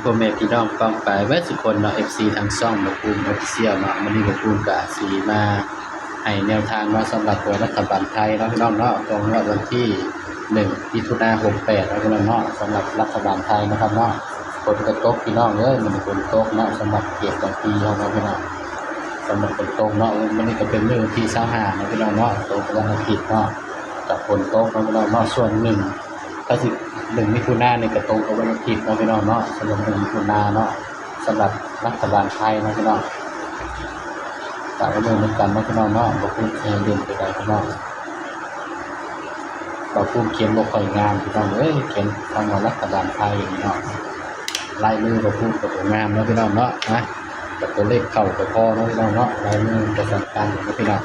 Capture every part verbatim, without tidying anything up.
พ่อแม่พี่น้องป้องปายเบิดสุคนเนาะ เอฟซี ทางช่องบ่าวภูมิ Official เนาะ มื้อนี้บ่าวภูมิก็สิมาให้แนวทางเนาะ สำหรับตัวรัฐบาลไทยเนาะพี่น้องเนาะ ของงวดวันที่หนึ่งมิถุนาหกแปดเนาะพี่น้องเนาะ สำหรับรัฐบาลไทยนะครับเนาะ ฝนก็ตกพี่น้องเอ้ย มื้อนี้ฝนตกเนาะ สำหรับเขตของพี่เฮาเนาะพี่น้อง สำหรับฝนตกเนาะ มื้อนี้ก็เป็นมื้อวันที่ซาวห้าเนาะพี่น้องเนาะ ตกวันอาทิตย์เนาะ ก็ฝนตกเนาะพี่น้องเนาะ ส่วนหนึ่ง ก็สิ หนึ่งมิถุนานี่ก็ตรงกับวันอาทิตย์เนาะพี่น้องเนาะ สำหรับหนึ่งมิถุนาเนาะ สำหรับรัฐบาลไทยเนาะพี่น้อง ฝากไว้ด้วยเหมือนกันเนาะพี่น้องเนาะ บ่าวภูมิสิให้เด่นไปใดพี่น้อง บ่าวภูมิเขียนบ่ค่อยงามพี่น้องเอ้ย เขียนคำว่ารัฐบาลไทยนี่เนาะ ลายมือบ่าวภูมิก็บ่งามเนาะพี่น้องเนาะ นะ แต่ตัวเลขเข้าก็พอเนาะพี่น้องเนาะ ลายมือมันก็สำคัญเนาะพี่น้อง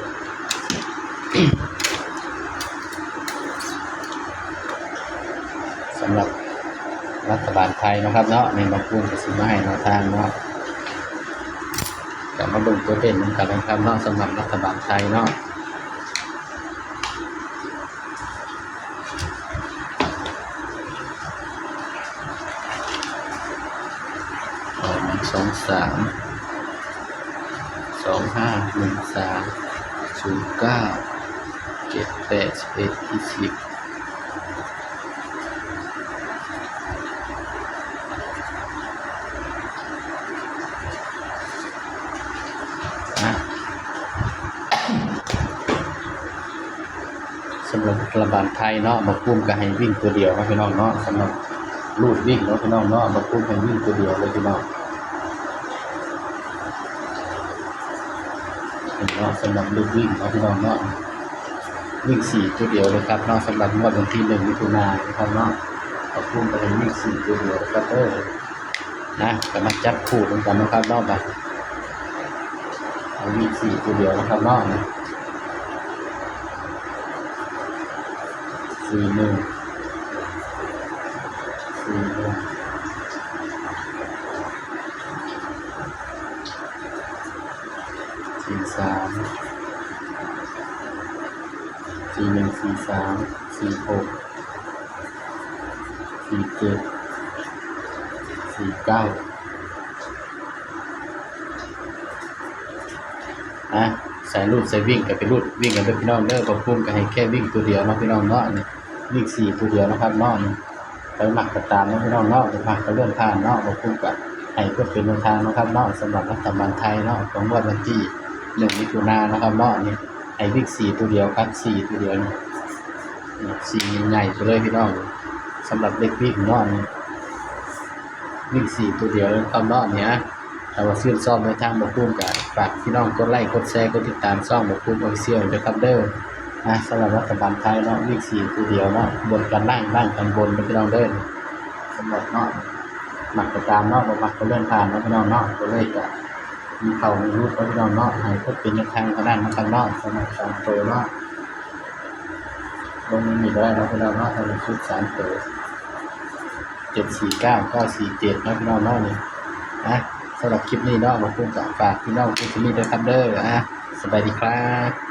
สำหรับรัฐบาลไทยเนาะครับเนาะ นี่บ่าวภูมิก็สิมาให้แนวทางเนาะ ก็มาเบิ่งตัวเด่นนำกันนะครับเนาะ สำหรับรัฐบาลไทยเนาะ สอง สอง สาม สอง ห้า หนึ่ง สาม ศูนย์ เก้า เจ็ด แปด สิบเอ็ด ยี่สิบ อ่ะ สำหรับรัฐบาลไทยเนาะ บ่าวภูมิก็ให้วิ่งตัวเดียวเนาะพี่น้องเนาะ สำหรับรูดวิ่งเนาะพี่น้องเนาะ บ่าวภูมิให้วิ่งตัวเดียวเลยพี่น้อง เนาะ สำหรับรูดวิ่งเนาะพี่น้องเนาะ วิ่งสี่ตัวเดียวเลยครับเนาะ สำหรับงวดวันที่หนึ่งมิถุนายนนะครับเนาะ บ่าวภูมิก็ให้วิ่งสี่ตัวเดียวครับเด้อ นะ ก็มาจับคู่นำกันนะครับเนาะ มา เอาวิ่งสี่ตัวเดียวนะครับเนาะ สี่หนึ่ง สี่หนึ่ง สี่สาม สี่หนึ่ง สี่สาม สี่หก สี่เจ็ด สี่เก้า อ่ะ สายรูดสายวิ่งก็ไปรูดวิ่งกันเด้อพี่น้องเด้อ บ่าวภูมิก็ให้แค่วิ่งตัวเดียวเนาะพี่น้องเนาะ นี่วิ่งสี่ตัวเดียวนะครับเนาะ นี่ ไปมักก็ตามเนาะพี่น้องเนาะ บ่มักก็เลื่อนผ่านเนาะ บ่าวภูมิก็ให้เพื่อเป็นแนวทางนะครับเนาะ สำหรับรัฐบาลไทยเนาะ ของงวดวันที่หนึ่งมิถุนายนนะครับเนาะ นี่ ให้วิ่งสี่ตัวเดียวครับ สี่ตัวเดียวนี่ นี่ สี่ใหญ่ๆไปเลยพี่น้อง สำหรับเลขวิ่งเนาะ นี่ วิ่งสี่ตัวเดียวนะครับเนาะ เนี่ย ถ้าว่าชื่นชอบแนวทางบ่าวภูมิก็ฝากพี่น้องกดไลค์ กดแชร์ กดติดตามช่องบ่าวภูมิ Official ด้วยครับเด้อ นะ สำหรับรัฐบาลไทยเนาะ วิ่งสี่ตัวเดียวเนาะ บนกันล่าง ล่างกันบนนะพี่น้องเด้อ สำหรับเนาะ มักก็ตามเนาะ บ่มักก็เลื่อนผ่านเนาะพี่น้องเนาะ ตัวเลขก็มีเข้ามีรูดเนาะพี่น้องเนาะ ให้เพื่อเป็นแนวทางเท่านั้นนะครับเนาะ สำหรับสามตัวเนาะ ลงมีก็ได้เนาะพี่น้องเนาะ ถ้าเป็นชุดสามตัว เจ็ดสี่เก้า เก้าสี่เจ็ด เนาะพี่น้องเนาะ นี่ นะ สำหรับคลิปนี้เนาะ บ่าวภูมิก็ฝากพี่น้องทุกท่านด้วยครับเด้อ อ่ะ สบายดีครับ